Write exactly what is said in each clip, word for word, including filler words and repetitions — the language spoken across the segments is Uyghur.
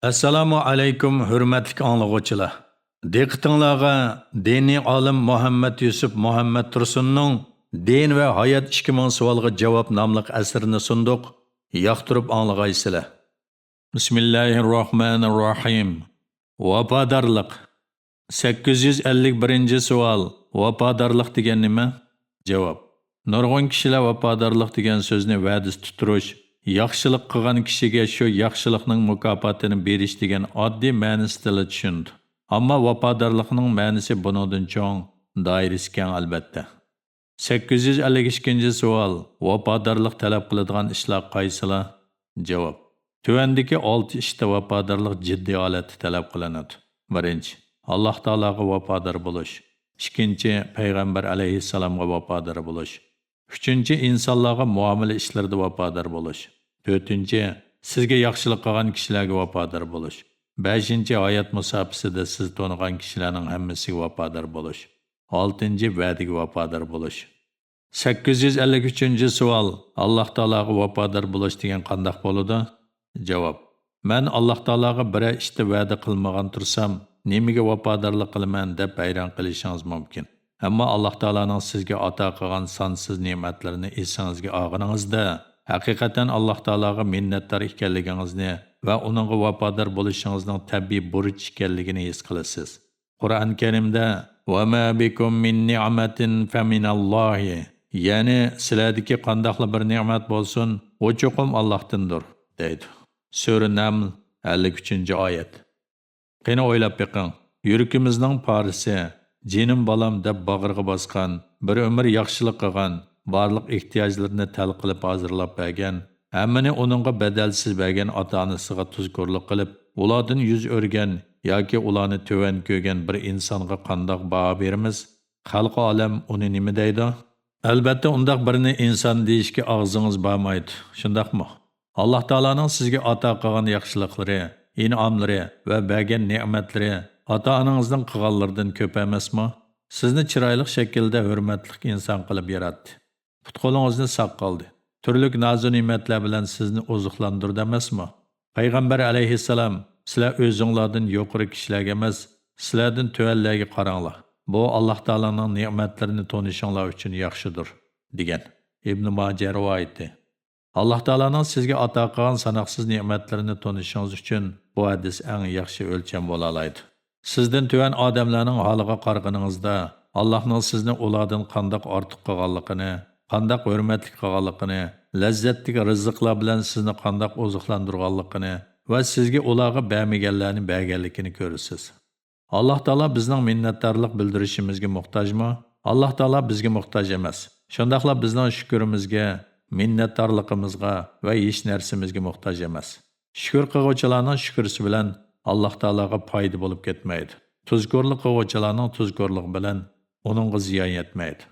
ئەسسالامۇ ئەلەيكۇم، ھۆرمەتلىك ئاڭلىغۇچىلار! دىققىتىڭلارغا دىنىي ئالىم مۇھەممەد يۈسۈپ مۇھەممەد تۇرسۇننىڭ دىن ۋە ھايات ئىككى مىڭ سوئالغا جاۋاب ناملىق ئەسىرىنى سۇندۇق. ياقتۇرۇپ ئاڭلىغايسىلەر. بىسمىللاھىرراھمانىرراھىم. ۋاپادارلىق. سەككىز يۈز ئەللىك بىرىنچى سوئال، ۋاپادارلىق دېگەن نېمە؟ جاۋاب. نۇرغۇن كىشىلەر ۋاپادارلىق دېگەن سۆزنى ۋەدىسى تۇتتۇرۇش، ياخشىلىق قىلغان كىشىگە شۇ ياخشىلىقنىڭ مۇكاپاتىنى بېرىش دېگەن ئاددىي مەنىسىدىلا چۈشىنىدۇ. ئەمما ۋاپادارلىقنىڭ مەنىسى بۇنىڭدىن چوڭ، دائىرىسى كەڭ، ئەلۋەتتە. سەككىز يۈز ئەللىك ئىككىنچى سوئال، ۋاپادارلىق تەلەپ قىلىدىغان ئىشلار قايسىلار؟ جاۋاب. تۆۋەندىكى ئالتە ئىشتا ۋاپادارلىق جىددىي ھالەتتە تەلەپ قىلىنىدۇ. بىرىنچى، ئاللاھ تائالاغا ۋاپادار بولۇش. ئىككىنچى، پەيغەمبەر ئەلەيھىسسالامغا ۋاپادار بولۇش. ئۈچىنچى، ئىنسانلارغا مۇئامىلە ئىشلىرىدا ۋاپادار بولۇش. تۆتىنچى، سىزگە ياخشىلىق قىلغان كىشىلەرگە ۋاپادار بولۇش. بەشىنچى، ھايات مۇساپىسىدە سىز تونۇغان كىشىلەرنىڭ ھەممىسىگە ۋاپادار بولۇش. ئالتىنچى، ۋەدىگە ۋاپادار بولۇش. سەككىز يۈز ئەللىك ئۈچىنچى سوئال، ئاللاھ تائالاغا ۋاپادار بولۇش دېگەن قانداق بولىدۇ؟ جاۋاب. مەن ئاللاھ تائالاغا بىرەر ئىشتا ۋەدە قىلمىغان تۇرسام، نېمىگە ۋاپادارلىق قىلىمەن دەپ ھەيران قېلىشىڭىز مۇمكىن. ئەمما ئاللاھ تائالانىڭ سىزگە ئاتا قىلغان سانسىز نېمەتلىرىنى ئېسىڭىزگە ئالغىنىڭىزدا، ھەقىقەتەن ئاللاھ تائالاغا مىننەتدار ئىكەنلىكىڭىزنى ۋە ئۇنىڭغا ۋاپادار بولۇشىڭىزنىڭ تەبىئىي بۇرچ ئىكەنلىكىنى ھېس قىلىسىز. قۇرئان كەرىمدە، «ۋە مە بىكۇم مىن نىئمەتىن فەمىنەللاھى»، يەنى، «سىلەردىكى قانداقلا بىر نېمەت بولسۇن، ئۇ چوقۇم ئاللاھتىندۇر» دەيدۇ. سۈرە نەمل، ئەللىك ئۈچىنچى ئايەت. قېنى ئويلاپ بېقىڭ، يۈرىكىمىزنىڭ پارىسى، «جېنىم بالام» دەپ باغرىغا باسقان، بىر ئۆمۈر ياخشىلىق قىلغان، بارلىق ئېھتىياجلىرىنى تەل قىلىپ ھازىرلاپ بەرگەن، ھەممىنى ئۇنىڭغا بەدەلسىز بەرگەن ئاتا-ئانىسىغا تۇزكورلۇق قىلىپ، ئۇلاردىن يۈز ئۆرۈگەن ياكى ئۇلارنى تۆۋەن كۆرگەن بىر ئىنسانغا قانداق باھا بېرىمىز؟ خەلقى ئالەم ئۇنى نېمە دەيدۇ؟ ئەلبەتتە، ئۇنداق بىرىنى ئىنسان دېيىشكە ئاغزىڭىز بارمايدۇ، شۇنداقمۇ؟ ئاللاھ تائالانىڭ سىزگە ئاتا قىلغان ياخشىلىقلىرى، ئىنئاملىرى ۋە بەرگەن نېمەتلىرى ئاتا-ئانىڭىزنىڭ قىلغانلىرىدىن كۆپ ئەمەسمۇ؟ سىزنى چىرايلىق شەكىلدە ھۆرمەتلىك ئىنسان قىلىپ ياراتتى. پۇت-قولىڭىزنى ساق قىلدى. تۈرلۈك نازۇ نېمەتلەر بىلەن سىزنى ئوزۇقلاندۇردى ئەمەسمۇ؟ پەيغەمبەر ئەلەيھىسسالام، «سىلەر ئۆزۈڭلاردىن يۇقىرى كىشىلەرگە ئەمەس، سىلەردىن تۆۋەنلەرگە قاراڭلار. بۇ ئاللاھ تائالانىڭ نېمەتلىرىنى تونۇشۇڭلار ئۈچۈن ياخشىدۇر» دېگەن. ئىبنى ماجە رىۋايىتى. ئاللاھ تائالانىڭ سىزگە ئاتا قىلغان ساناقسىز نېمەتلىرىنى تونۇشىڭىز ئۈچۈن بۇ ھەدىس ئەڭ ياخشى ئۆلچەم بولالايدۇ. سىزدىن تۆۋەن ئادەملەرنىڭ ھالىغا قارىغىنىڭىزدا، ئاللاھنىڭ سىزنى ئۇلاردىن قانداق ئارتۇق قىلغانلىقىنى، قانداق ھۆرمەتلىك قىلغانلىقىنى، لەززەتلىك رىزىقلار بىلەن سىزنى قانداق ئوزۇقلاندۇرغانلىقىنى ۋە سىزگە ئۇلارغا بەرمىگەنلەرنى بەرگەنلىكىنى كۆرىسىز. ئاللاھ تائالا بىزنىڭ مىننەتدارلىق بىلدۈرۈشىمىزگە موھتاجمۇ؟ ئاللاھ تائالا بىزگە موھتاج ئەمەس. شۇنداقلا بىزنىڭ شۈكرىمىزگە، مىننەتدارلىقىمىزغا ۋە ھېچ نەرسىمىزگە موھتاج ئەمەس. شۈكۈر قىلغۇچىلارنىڭ شۈكرىسى بىلەن ئاللاھ تائالاغا پايدا بولۇپ كەتمەيدۇ. تۇزكورلۇق قىلغۇچىلارنىڭ تۇزكورلۇقى بىلەن ئۇنىڭغا زىيان يەتمەيدۇ.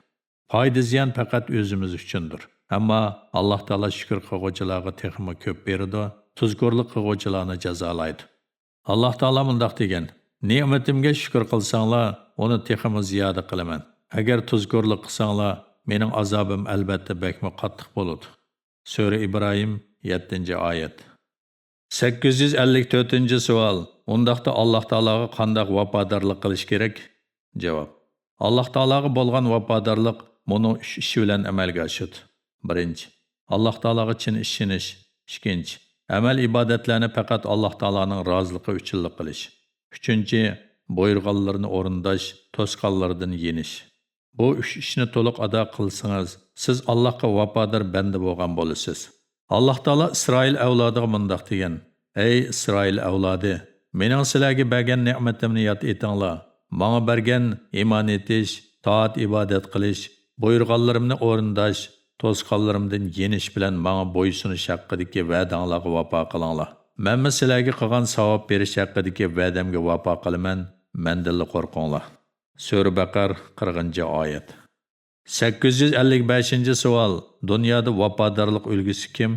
پايدا زىيان پەقەت ئۆزىمىز ئۈچۈندۇر. ئەمما ئاللاھ تائالا شۈكۈر قىلغۇچىلارغا تېخىمۇ كۆپ بېرىدۇ، تۇزكورلۇق قىلغۇچىلارنى جازالايدۇ. ئاللاھ تائالا مۇنداق دېگەن، «نېمىتىمگە شۈكۈر قىلساڭلار، ئۇنى تېخىمۇ زىيادە قىلىمەن. ئەگەر تۇزكورلۇق قىلساڭلار، مېنىڭ ئازابىم ئەلۋەتتە بەكمۇ قاتتىق بولىدۇ.» سۈرە ئىبراھىم، يەتتىنچى ئايەت. سەككىز يۈز ئەللىك تۆتىنچى سوئال، ئۇنداقتا ئاللاھ تائالاغا قانداق ۋاپادارلىق قىلىش كېرەك؟ جاۋاب. ئاللاھ تائالاغا بولغان ۋاپادارلىق مۇنۇ ئۈچ ئىش بىلەن ئەمەلگە ئاشىدۇ. بىرىنچى، ئاللاھ تائالاغا چىن ئىشىنىش. ئىككىنچى، ئەمەل ئىبادەتلەرنى پەقەت ئاللاھ تائالانىڭ رازىلىقى ئۈچۈنلا قىلىش. ئۈچىنچى، بۇيرۇغانلىرىنى ئورۇنداش، توسقانلىرىدىن يېنىش. بۇ ئۈچ ئىشنى تولۇق ئادا قىلسىڭىز، سىز ئاللاھقا ۋاپادار بەندە بولغان بولىسىز. ئاللاھ تائالا ئىسرائىل ئەۋلادىغا مۇنداق دېگەن، ئەي ئىسرائىل ئەۋلادى، مېنىڭ سىلەرگە بەرگەن نېمىتىمنى ياد ئېتىڭلار. ماڭا بەرگەن ئىمان ئېيتىش، تائەت ئىبادەت قىلىش، بۇيرۇغانلىرىمنى ئورۇنداش، توسقانلىرىمدىن يېنىش بىلەن ماڭا بويسۇنۇش ھەققىدىكى ۋەدەڭلارغا ۋاپا قىلىڭلار. مەنمۇ سىلەرگە قىلغان ساۋاب بېرىش ھەققىدىكى ۋەدەمگە ۋاپا قىلىمەن، مەندىنلا قورقۇڭلار. سۈرە بەقەر، قىرىقىنچى ئايەت. سەككىز يۈز ئەللىك بەشىنچى سوئال، دۇنيادا ۋاپادارلىق ئۈلگىسى كىم؟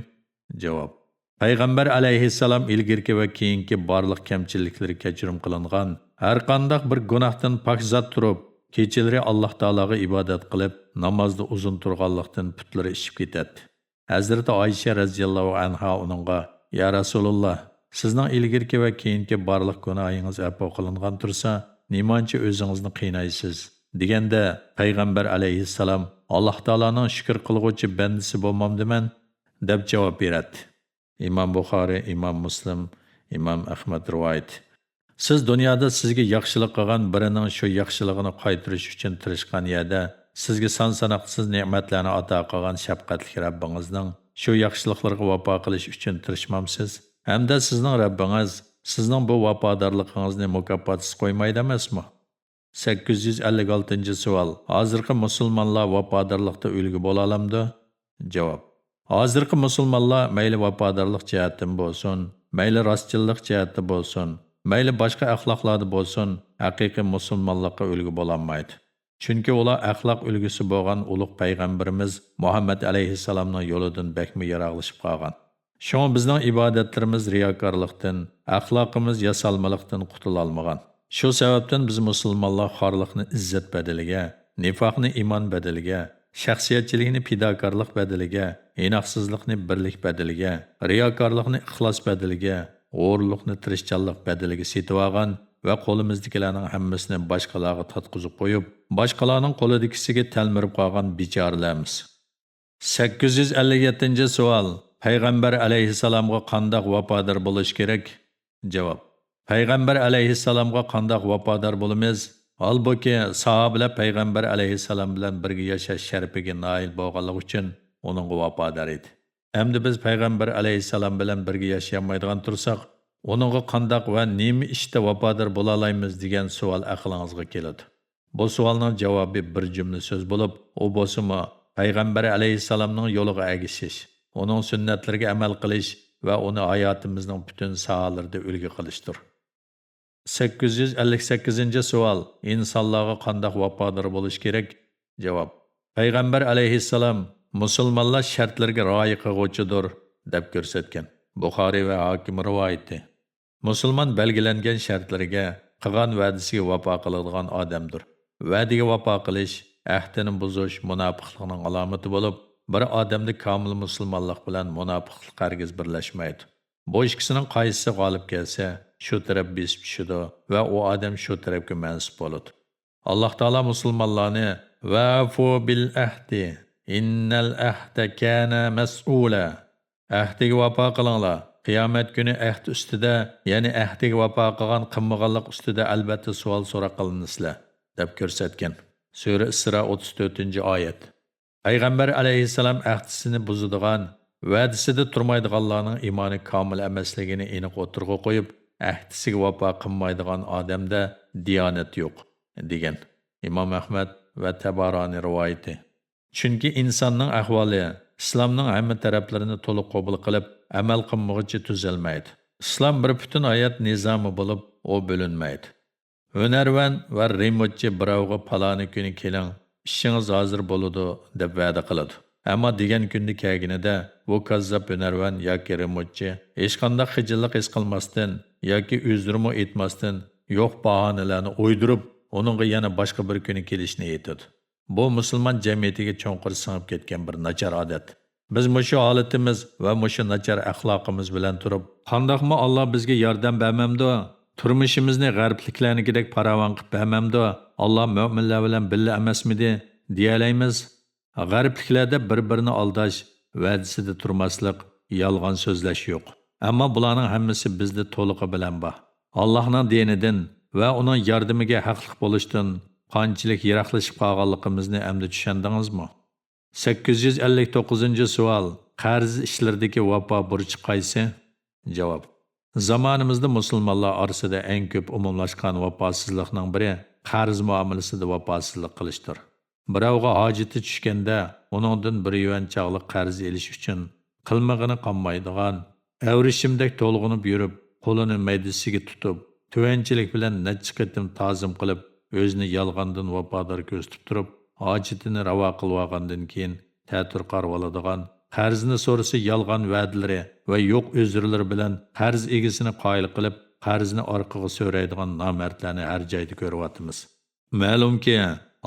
جاۋاب. پەيغەمبەر ئەلەيھىسسالام ئىلگىرىكى ۋە كېيىنكى بارلىق كەمچىلىكلىرى كەچۈرۈم قىلىنغان، ھەرقانداق بىر گۇناھتىن پاك زات تۇرۇپ، كېچىلىرى ئاللاھ تائالاغا ئىبادەت قىلىپ، نامازدا ئۇزۇن تۇرغانلىقتىن پۇتلىرى ئىششىپ كېتەتتى. ھەزرىتى ئائىشە رەزىياللاھۇ ئەنھا ئۇنىڭغا، يا رەسۇلاللاھ، سىزنىڭ ئىلگىرىكى ۋە كېيىنكى بارلىق گۇناھىڭىز ئەپۇ قىلىنغان تۇرسا، نېمانچە ئۆزىڭىزنى قىينايسىز؟» دېگەندە، پەيغەمبەر ئەلەيھىسسالام، «ئاللاھ تائالانىڭ شۈكۈر قىلغۇچى بەندىسى بولمامدىمەن؟» دەپ جاۋاب بېرەتتى. ئىمام بۇخارىي، ئىمام مۇسلىم، ئىمام ئەخمەت رىۋايىتى. سىز دۇنيادا سىزگە ياخشىلىق قىلغان بىرىنىڭ شۇ ياخشىلىقىنى قايتۇرۇش ئۈچۈن تىرىشقان يەردە، سىزگە سان-ساناقسىز نېمەتلەرنى ئاتا قىلغان شەپقەتلىك رەببىڭىزنىڭ شۇ ياخشىلىقلىرىغا ۋاپا قىلىش ئۈچۈن تىرىشمامسىز؟ ھەمدە سىزنىڭ رەببىڭىز سىزنىڭ بۇ ۋاپادارلىقىڭىزنى مۇكاپاتسىز قويمايدۇ ئەمەسمۇ؟ سەككىز يۈز ئەللىك ئالتىنچى سوئال. ھازىرقى مۇسۇلمانلار ۋاپادارلىقتا ئۈلگە بولالامدۇ؟ جاۋاب. ھازىرقى مۇسۇلمانلار مەيلى ۋاپادارلىق جەھەتتىن بولسۇن، مەيلى راستچىللىق جەھەتتە بولسۇن، مەيلى باشقا ئەخلاقلاردا بولسۇن، ھەقىقىي مۇسۇلمانلىققا ئۈلگە بولالمايدۇ. چۈنكى ئۇلار ئەخلاق ئۈلگىسى بولغان ئۇلۇغ پەيغەمبىرىمىز مۇھەممەد ئەلەيھىسسالامنىڭ يولىدىن بەكمۇ يىراقلىشىپ قالغان. شۇڭا بىزنىڭ ئىبادەتلىرىمىز رىياكارلىقتىن، ئەخلاقىمىز ياسالمىلىقتىن قۇتۇلالمىغان. شۇ سەۋەبتىن بىز مۇسۇلمانلار خارلىقنى ئىززەت بەدىلىگە، نىفاقنى ئىمان بەدىلىگە، شەخسىيەتچىلىكنى پىداكارلىق بەدىلىگە، ئىناقسىزلىقنى بىرلىك بەدىلىگە، رىياكارلىقنى ئىخلاس بەدىلىگە، غۇرۇرلۇقنى تىرىشچانلىق بەدىلىگە سېتىۋالغان ۋە قولىمىزدىكىلەرنىڭ ھەممىسىنى باشقىلارغا تارتقۇزۇپ قويۇپ، باشقىلارنىڭ قولىدىكىسىگە تەلمۈرۈپ قالغان بىچارىلەرمىز. سەككىز يۈز ئەللىك يەتتىنچى سوئال. پەيغەمبەر ئەلەيھىسسالامغا قانداق ۋاپادار بولۇش كېرەك؟ جاۋاب. پەيغەمبەر ئەلەيھىسسالامغا قانداق ۋاپادار بولىمىز؟ ھالبۇكى، ساھابىلەر پەيغەمبەر ئەلەيھىسسالام بىلەن بىرگە ياشاش شەرىپىگە نائىل بولغانلىقى ئۈچۈن ئۇنىڭغا ۋاپادار ئىدى. ئەمدى بىز پەيغەمبەر ئەلەيھىسسالام بىلەن بىرگە ياشىيالمايدىغان تۇرساق، ئۇنىڭغا قانداق ۋە نېمە ئىشتا ۋاپادار بولالايمىز دېگەن سوئال ئەقلىڭىزغا كېلىدۇ. بۇ سوئالنىڭ جاۋابى بىر جۈملە سۆز بولۇپ، ئۇ بولسىمۇ پەيغەمبەر ئەلەيھىسسالامنىڭ يولىغا ئەگىشىش، ئۇنىڭ سۈننەتلىرىگە ئەمەل قىلىش ۋە ئۇنى ھاياتىمىزنىڭ پۈتۈن ساھەلىرىدە ئۈلگە قىلىشتۇر. سەككىز يۈز ئەللىك سەككىزىنچى سوئال. ئىنسانلارغا قانداق ۋاپادار بولۇش كېرەك؟ جاۋاب. پەيغەمبەر ئەلەيھىسسالام، مۇسۇلمانلار شەرتلىرىگە رىئايە قىلغۇچىدۇر، دەپ كۆرسەتكەن. بۇخارىي ۋە ھاكىم رىۋايىتى. مۇسۇلمان بەلگىلەنگەن شەرتلىرىگە، قىلغان ۋەدىسىگە ۋاپا قىلىدىغان ئادەمدۇر. ۋەدىگە ۋاپا قىلىش، ئەھدىنى بۇزۇش مۇناپىقلىقنىڭ ئالامىتى بولۇپ، بىر ئادەمدە كامىل مۇسۇلمانلىق بىلەن مۇناپىقلىق ھەرگىز بىرلەشمەيدۇ. بۇ ئىككىسىنىڭ قايسىسى غالىب كەلسە، شۇ تەرەپ بېسىپ چۈشىدۇ ۋە ئۇ ئادەم شۇ تەرەپكە مەنسۇپ بولىدۇ. ئاللاھ تائالا مۇسۇلمانلارنى «ۋەئفۇ بىل ئەھدى، ئىننەل ئەھدە كانە مەسئۇلە»، ئەھدىگە ۋاپا قىلىڭلار، قىيامەت كۈنى ئەھد ئۈستىدە، يەنى ئەھدىگە ۋاپا قىلغان قىلمىغانلىق ئۈستىدە ئەلبەتتە سوئال سوراق قىلىنىسىلەر، دەپ كۆرسەتكەن. سۈرە ئىسرا، ئوتتۇز تۆتىنچى ئايەت. پەيغەمبەر ئەلەيھىسسالام ئەھدىسىنى بۇزىدىغان، ۋەدىسىدە تۇرمايدىغانلارنىڭ ئىمانى كامىل ئەمەسلىكىنى ئېنىق ئوتتۇرىغا قويۇپ، ئەھدىسىگە ۋاپا قىلمايدىغان ئادەمدە دىيانەت يوق، دېگەن. ئىمام ئەھمەد ۋە تەبارانى رىۋايىتى. چۈنكى ئىنساننىڭ ئەھۋالى ئىسلامنىڭ ھەممە تەرەپلىرىنى تولۇق قوبۇل قىلىپ ئەمەل قىلمىغۇچە تۈزەلمەيدۇ. ئىسلام بىر پۈتۈن ھايات نىزامى بولۇپ، ئۇ بۆلۈنمەيدۇ. ھۈنەرۋەن ۋە رېمونتچى بىراۋغا «پالانى كۈنى كېلىڭ، ئىشىڭىز ھازىر بولىدۇ» دەپ ۋەدە قىلىدۇ. ئەمما دېگەن كۈندە كەلگىنىدە، بۇ كاززاپ ھۈنەرۋەن ياكى رېمونتچى ھېچقانداق خىجىللىق ھېس قىلماستىن ياكى ئۆزرىمۇ ئېيتماستىن، يوق باھانىلەرنى ئويدۇرۇپ، ئۇنىڭغا يەنە باشقا بىر كۈنى كېلىشنى ئېيتىدۇ. بۇ مۇسۇلمان جەمئىيىتىگە چوڭقۇر سىڭىپ كەتكەن بىر ناچار ئادەت. بىز مۇشۇ ھالىتىمىز ۋە مۇشۇ ناچار ئەخلاقىمىز بىلەن تۇرۇپ، قانداقمۇ ئاللا بىزگە ياردەم بەرمەمدۇ؟ تۇرمۇشىمىزنى غەربلىكلەرنىڭكىدەك پاراۋان قىلىپ بەرمەمدۇ؟ ئاللا مۆمىنلەر بىلەن بىللە ئەمەسمىدى؟ دېيەلەيمىز. غەربلىكلەردە بىر-بىرىنى ئالداش، ۋەدىسىدە تۇرماسلىق، يالغان سۆزلەش يوق. ئەمما بۇلارنىڭ ھەممىسى بىزدە تولۇقى بىلەن بار. ئاللاھنىڭ دىنىدىن ۋە ئۇنىڭ ياردىمىگە ھەقلىق بولۇشتىن قانچىلىك يىراقلىشىپ قالغانلىقىمىزنى ئەمدى چۈشەندىڭىزمۇ؟ سەككىز يۈز ئەللىك توققۇزىنچى سوئال، قەرز ئىشلىرىدىكى ۋاپا بۇرچى قايسى؟ جاۋاب. زامانىمىزدا مۇسۇلمانلار ئارىسىدا ئەڭ كۆپ ئومۇملاشقان ۋاپاسىزلىقنىڭ بىرى قەرز مۇئامىلىسىدە ۋاپاسىزلىق قىلىشتۇر. بىراۋغا ھاجىتى چۈشكەندە، ئۇنىڭدىن بىر يۈەن چاغلىق قەرز ئېلىش ئۈچۈن قىلمىغىنى قالمايدىغان، ئەۋرىشىمدەك تولغىنىپ يۈرۈپ، قولىنى مەيدىسىگە تۇتۇپ، تۆۋەنچىلىك بىلەن نەچچە قېتىم تازىم قىلىپ، ئۆزىنى يالغاندىن ۋاپادار كۆرسىتىپ تۇرۇپ، ھاجىتىنى راۋا قىلىۋالغاندىن كېيىن، تەتۈر قارىۋالىدىغان، قەرزنى سورىسا يالغان ۋەدىلىرى ۋە يوق ئۆزرىلىرى بىلەن قەرز ئىگىسىنى قايىل قىلىپ، قەرزنى ئارقىغا سۆرەيدىغان نامەردلەرنى ھەر جايدا كۆرۈۋاتىمىز. مەلۇمكى،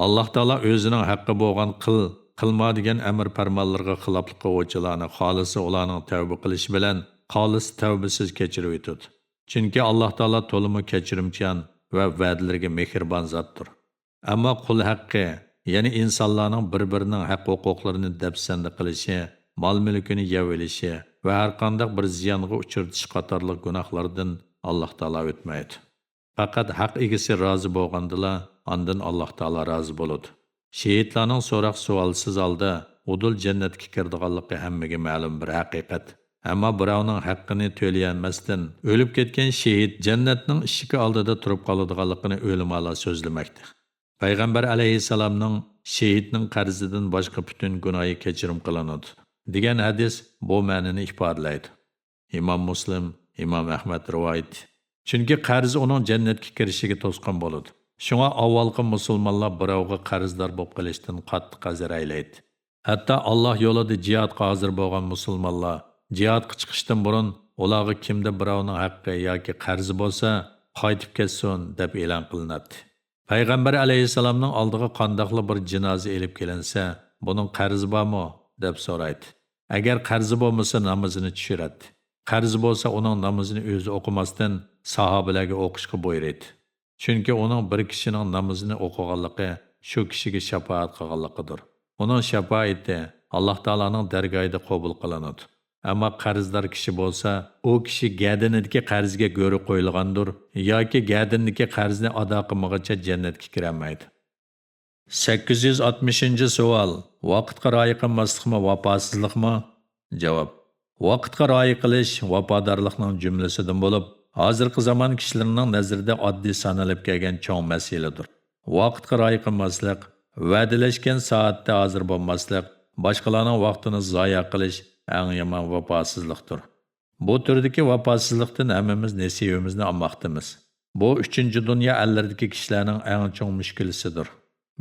ئاللاھ تائالا ئۆزىنىڭ ھەققى بولغان قىل، قىلما دېگەن ئەمر پەرمانلىرىغا خىلاپلىق قىلغۇچىلارنى خالىسا ئۇلارنىڭ تەۋبە قىلىشى بىلەن خالىس تەۋبىسىز كەچۈرۈۋېتىدۇ. چۈنكى ئاللاھ تائالا تولىمۇ كەچۈرۈمچان ۋە ۋەدىلىرىگە مېھرىبان زاتتۇر. ئەمما قۇل ھەققى، يەنى ئىنسانلارنىڭ بىر-بىرىنىڭ ھەق-ھوقۇقلىرىنى دەپسەندە قىلىشى، مال-مۈلكىنى يەۋېلىشى ۋە ھەرقانداق بىر زىيانغا ئۇچرىتىش قاتارلىق گۇناھلاردىن ئاللاھ تائالا ئۆتمەيدۇ. پەقەت ھەق ئىگىسى رازى بولغاندىلا، ئاندىن ئاللاھ تائالا رازى بولىدۇ. شېھىتلارنىڭ سوراق-سوئالسىز ھالدا ئۇدۇل جەننەتكە كىرىدىغانلىقى ھەممىگە مەلۇم بىر ھەقىقەت. ئەمما بىراۋنىڭ ھەققىنى تۆلىيەلمەستىن ئۆلۈپ كەتكەن شېھىت جەننەتنىڭ ئىشىكى ئالدىدا تۇرۇپ قالىدىغانلىقىنى ئۆلىمالار سۆزلىمەكتە. پەيغەمبەر ئەلەيھىسسالامنىڭ «شېھىتنىڭ قەرزىدىن باشقا پۈتۈن گۇناھى كەچۈرۈم قىلىنىدۇ» دېگەن ھەدىس بۇ مەنىنى ئىپادىلەيدۇ. ئىمام مۇسلىم، ئىمام ئەھمەد رىۋايىتى. چۈنكى قەرز ئۇنىڭ جەننەتكە كىرىشىگە توسقان بولىدۇ. شۇڭا ئاۋۋالقى مۇسۇلمانلار بىراۋغا قەرزدار بولۇپ قېلىشتىن قاتتىق ھەزەر ئەيلەيدۇ. ھەتتا ئاللاھ يولىدا جىھادقا ھازىر بولغان مۇسۇلمانلار جىھادقا چىقىشتىن بۇرۇن ئۇلارغا كىمدە بىراۋنىڭ ھەققى ياكى قەرزى بولسا، قايتىپ كەتسۇن دەپ ئېلان قىلىناتتى. پەيغەمبەر ئەلەيھىسسالامنىڭ ئالدىغا قانداقلا بىر جىنازا ئېلىپ كېلىنسە، بۇنىڭ قەرزى بارمۇ؟ دەپ سورايتتى. ئەگەر قەرزى بولمىسا، نامىزىنى چۈشۈرەتتى. قەرزى بولسا، ئۇنىڭ نامىزىنى ئۆزى ئوقۇماستىن، ساھابىلەرگە ئوقۇشقا بۇيرۇيتتى. چۈنكى ئۇنىڭ بىر كىشىنىڭ نامىزىنى ئوقۇغانلىقى شۇ كىشىگە شاپائەت قىلغانلىقىدۇر. ئۇنىڭ شاپائىتى ئاللاھ تائالانىڭ دەرگاھىدا قوبۇل قىلىنىدۇ. ئەمما قەرزدار كىشى بولسا، ئۇ كىشى گەدىنىدىكى قەرزگە گۆرۈ قويۇلغاندۇر ياكى گەدىنىدىكى قەرزنى ئادا قىلمىغىچە جەننەتكە كىرەلمەيدۇ. سەككىز يۈز ئاتمىشىنچى سوئال، ۋاقىتقا رىئايە قىلماسلىقمۇ ۋاپاسىزلىقمۇ؟ جاۋاب، ۋاقىتقا رىئايە قىلىش ۋاپادارلىقنىڭ جۈملىسىدىن بولۇپ، ھازىرقى زامان كىشىلىرىنىڭ نەزىرىدە ئاددىي سانىلىپ كەلگەن چوڭ مەسىلىدۇر. ۋاقىتقا رىئايە قىلماسلىق، ۋەدىلەشكەن سائەتتە ھازىر بولماسلىق، باشقىلارنىڭ ۋاقتىنى زايە قىلىش ئەڭ يامان ۋاپاسىزلىقتۇر. بۇ تۈردىكى ۋاپاسىزلىقتىن ھەممىمىز نېسىۋىمىزنى ئالماقتىمىز. بۇ ئۈچىنچى دۇنيا ئەللىرىدىكى كىشىلەرنىڭ ئەڭ چوڭ مۈشكۈلىسىدۇر.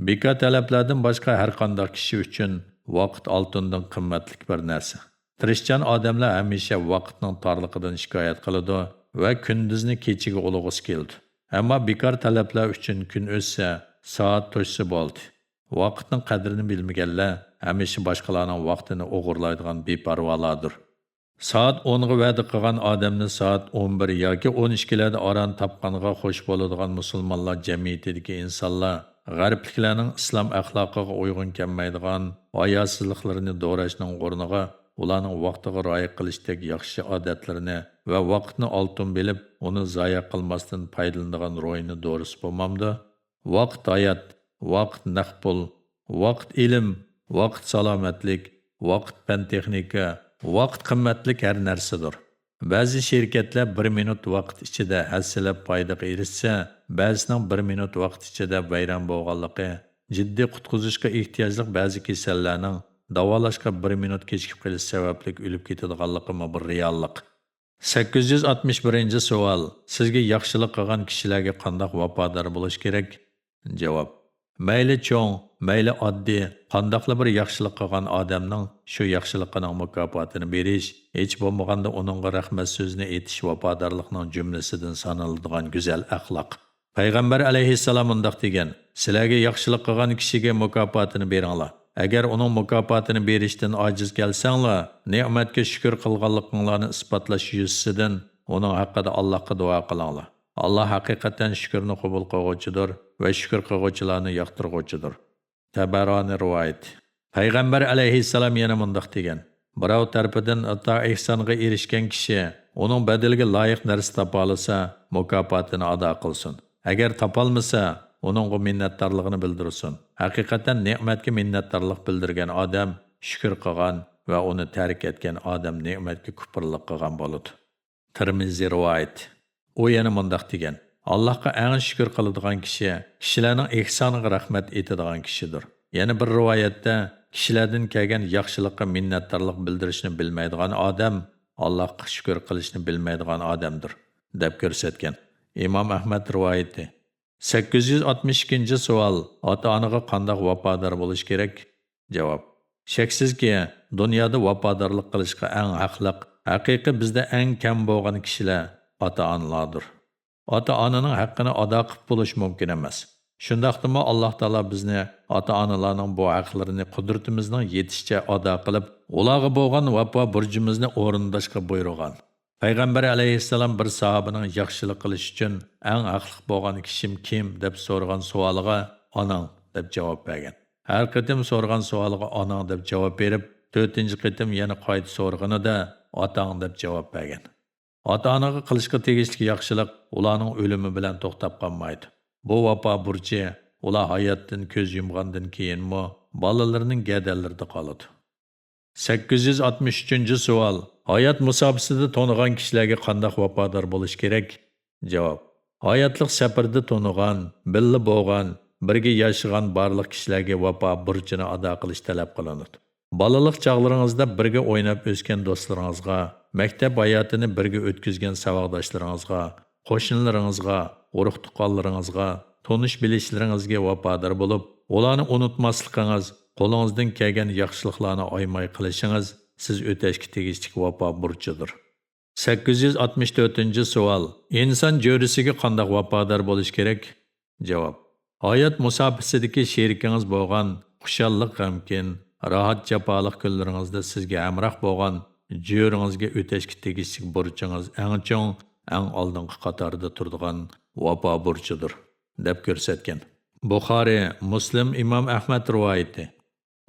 بىكار تەلەپلەردىن باشقا ھەرقانداق كىشى ئۈچۈن ۋاقىت ئالتۇندىن قىممەتلىك بىر نەرسە. تىرىشچان ئادەملەر ھەمىشە ۋاقىتنىڭ تارلىقىدىن شىكايەت قىلىدۇ ۋە كۈندۈزنى كېچىگە ئۇلىغۇسى كېلىدۇ. ئەمما بىكار تەلەپلەر ئۈچۈن كۈن ئۆتسە، سائەت توشسا بولدى. ۋاقىتنىڭ قەدرىنى بىلمىگەنلەر ھەمىشە باشقىلارنىڭ ۋاقتىنى ئوغرىلايدىغان بىپەرۋالاردۇر. سائەت ئونغا ۋەدە قىلغان ئادەمنى سائەت ئون بىر ياكى ئون ئىككىلەردە ئاران تاپقانغا خوش بولىدىغان مۇسۇلمانلار جەمئىيىتىدىكى ئىنسانلار غەربلىكلەرنىڭ ئىسلام ئەخلاقىغا ئۇيغۇن كەلمەيدىغان ھاياسىزلىقلىرىنى دوراشنىڭ ئورنىغا ئۇلارنىڭ ۋاقتىغا رىئايە قىلىشتەك ياخشى ئادەتلىرىنى ۋە ۋاقىتنى ئالتۇن بىلىپ، ئۇنى زايە قىلماستىن پايدىلىنىدىغان روھىنى دورىسا بولمامدۇ؟ ۋاقىت ھايات، ۋاقىت نەق پۇل، ۋاقىت ئىلىم، ۋاقىت سالامەتلىك، ۋاقىت پەن-تېخنىكا، ۋاقىت قىممەتلىك ھەر نەرسىدۇر. بەزى شىركەتلەر بىر مىنۇت ۋاقىت ئىچىدە ھەسسىلەپ پايدىغا ئېرىشسە، بەزىسىنىڭ بىر مىنۇت ۋاقىت ئىچىدە ۋەيران بولغانلىقى، جىددىي قۇتقۇزۇشقا ئېھتىياجلىق بەزى كېسەللەرنىڭ داۋالاشقا بىر مىنۇت كېچىكىپ قېلىش سەۋەبلىك ئۆلۈپ كېتىدىغانلىقىمۇ بىر رېئاللىق. سەككىز يۈز ئاتمىش بىرىنچى سوئال، سىزگە ياخشىلىق قىلغان كىشىلەرگە قانداق ۋاپادار بولۇش كېرەك؟ جاۋاب، مەيلى چوڭ، مەيلى ئاددىي، قانداقلا بىر ياخشىلىق قىلغان ئادەمنىڭ شۇ ياخشىلىقىنىڭ مۇكاپاتىنى بېرىش، ھېچ بولمىغاندا ئۇنىڭغا رەھمەت سۆزىنى ئېيتىش ۋاپادارلىقنىڭ جۈملىسىدىن سانىلىدىغان گۈزەل ئەخلاق. پەيغەمبەر ئەلەيھىسسالام مۇنداق دېگەن، سىلەرگە ياخشىلىق قىلغان كىشىگە مۇكاپاتىنى بېرىڭلار. ئەگەر ئۇنىڭ مۇكاپاتىنى بېرىشتىن ئاجىز كەلسەڭلار، نېمەتكە شۈكۈر قىلغانلىقىڭلارنى ئىسپاتلاش يۈزىسىدىن ئۇنىڭ ھەققىدە ئاللاھقا دۇئا قىلىڭلار. ئاللاھ ھەقىقەتەن شۈكۈرنى قوبۇل قىلغۇچىدۇر ۋە شۈكۈر قىلغۇچىلارنى ياقتۇرغۇچىدۇر. تەبەرانى رىۋايىتى. پەيغەمبەر ئەلەيھىسسالام يەنە مۇنداق دېگەن، بىراۋ تەرىپىدىن ئاتا ئېھسانغا ئېرىشكەن كىشى ئۇنىڭ بەدىلىگە لايىق نەرسە تاپالىسا، مۇكاپاتىنى ئادا قىلسۇن. ئەگەر تاپالمىسا، ئۇنىڭغا مىننەتدارلىقىنى بىلدۈرسۇن. ھەقىقەتەن نېمەتكە مىننەتدارلىق بىلدۈرگەن ئادەم شۈكۈر قىلغان ۋە ئۇنى تەرك ئەتكەن ئادەم نېمەتكە كۇپۇرلۇق قىلغان بولىدۇ. تىرمىزى رىۋايىتى. ئۇ يەنە مۇنداق دېگەن، ئاللاھقا ئەڭ شۈكۈر قىلىدىغان كىشى، كىشىلەرنىڭ ئېھسانىغا رەھمەت ئېيتىدىغان كىشىدۇر. يەنە بىر رىۋايەتتە، كىشىلەردىن كەلگەن ياخشىلىققا مىننەتدارلىق بىلدۈرۈشنى بىلمەيدىغان ئادەم، ئاللاھقا شۈكۈر قىلىشنى بىلمەيدىغان ئادەمدۇر، دەپ كۆرسەتكەن. ئىمام ئەھمەد رىۋايىتى. سەككىز يۈز ئاتمىش ئىككىنچى سوئال، ئاتا-ئانىغا قانداق ۋاپادار بولۇش كېرەك؟ جاۋاب، شەكسىزكى، دۇنيادا ۋاپادارلىق قىلىشقا ئەڭ ھەقلىق، ھەقىقىي بىزدە ئەڭ كەم بولغان كىشىلەر ئاتا-ئانىلاردۇر. ئاتا-ئانىنىڭ ھەققىنى ئادا قىلىپ بولۇش مۇمكىن ئەمەس. شۇنداقتىمۇ ئاللاھ تائالا بىزنى ئاتا-ئانىلارنىڭ بۇ ھەقلىرىنى قۇدرىتىمىزنىڭ يېتىشىچە ئادا قىلىپ، ئۇلارغا بولغان ۋاپا بۇرچىمىزنى ئورۇنداشقا بۇيرۇغان. پەيغەمبەر ئەلەيھىسسالام بىر ساھابىنىڭ ياخشىلىق قىلىش ئۈچۈن ئەڭ ھەقلىق بولغان كىشىم كىم دەپ سورىغان سوئالىغا ئاناڭ دەپ جاۋاب بەرگەن. ھەر قېتىم سورىغان سوئالىغا ئاناڭ دەپ جاۋاب بېرىپ، تۆتىنچى قېتىم يەنە قايتا سورىغىنىدا ئاتاڭ دەپ جاۋاب بەرگەن. ئاتا-ئانىغا قىلىشقا تېگىشلىك ياخشىلىق ئۇلارنىڭ ئۆلۈمى بىلەن توختاپ قالمايدۇ. بۇ ۋاپا بۇرچى ئۇلار ھاياتتىن كۆز يۇمغاندىن كېيىنمۇ بالىلىرىنىڭ گەدەنلىرىدە قالىدۇ. سەككىز يۈز ئاتمىش ئۈچىنچى سوئال. ھايات مۇساپىسىدە تونۇغان كىشىلەرگە قانداق ۋاپادار بولۇش كېرەك؟ جاۋاب. ھاياتلىق سەپىرىدە تونۇغان، بىللە بولغان، بىرگە ياشىغان بارلىق كىشىلەرگە ۋاپا بۇرچىنى ئادا قىلىش تەلەپ قىلىنىدۇ. بالىلىق چاغلىرىڭىزدا بىرگە ئويناپ ئۆسكەن دوستلىرىڭىزغا، مەكتەپ ھاياتىنى بىرگە ئۆتكۈزگەن ساۋاقداشلىرىڭىزغا، قوشنىلىرىڭىزغا، ئۇرۇق-تۇغقانلىرىڭىزغا، تونۇش-بىلىشلىرىڭىزگە ۋاپادار بولۇپ، ئۇلارنى ئۇنتۇماسلىقىڭىز، قولىڭىزدىن كەلگەن ياخشىلىقلارنى ئايىماي قىلىشىڭىز سىز ئۆتەشكە تېگىشلىك ۋاپا بۇرچىدۇر. سەككىز يۈز ئاتمىش تۆتىنچى سوئال. ئىنسان جۆرىسىگە قانداق ۋاپادار بولۇش كېرەك؟ جاۋاب. ھايات مۇساپىسىدىكى شېرىكىڭىز بولغان خۇشاللىق، غەمكىن، راھەت، جاپالىق كۈنلىرىڭىزدە سىزگە ھەمراھ بولغان جۆرىڭىزگە ئۆتەشكە تېگىشلىك بۇرچىڭىز ئەڭ چوڭ، ئەڭ ئالدىنقى قاتاردا تۇرىدىغان ۋاپا بۇرچىدۇر، دەپ كۆرسەتكەن. بۇخارى، مۇسلىم، ئىمام ئەھمەد رىۋايىتى.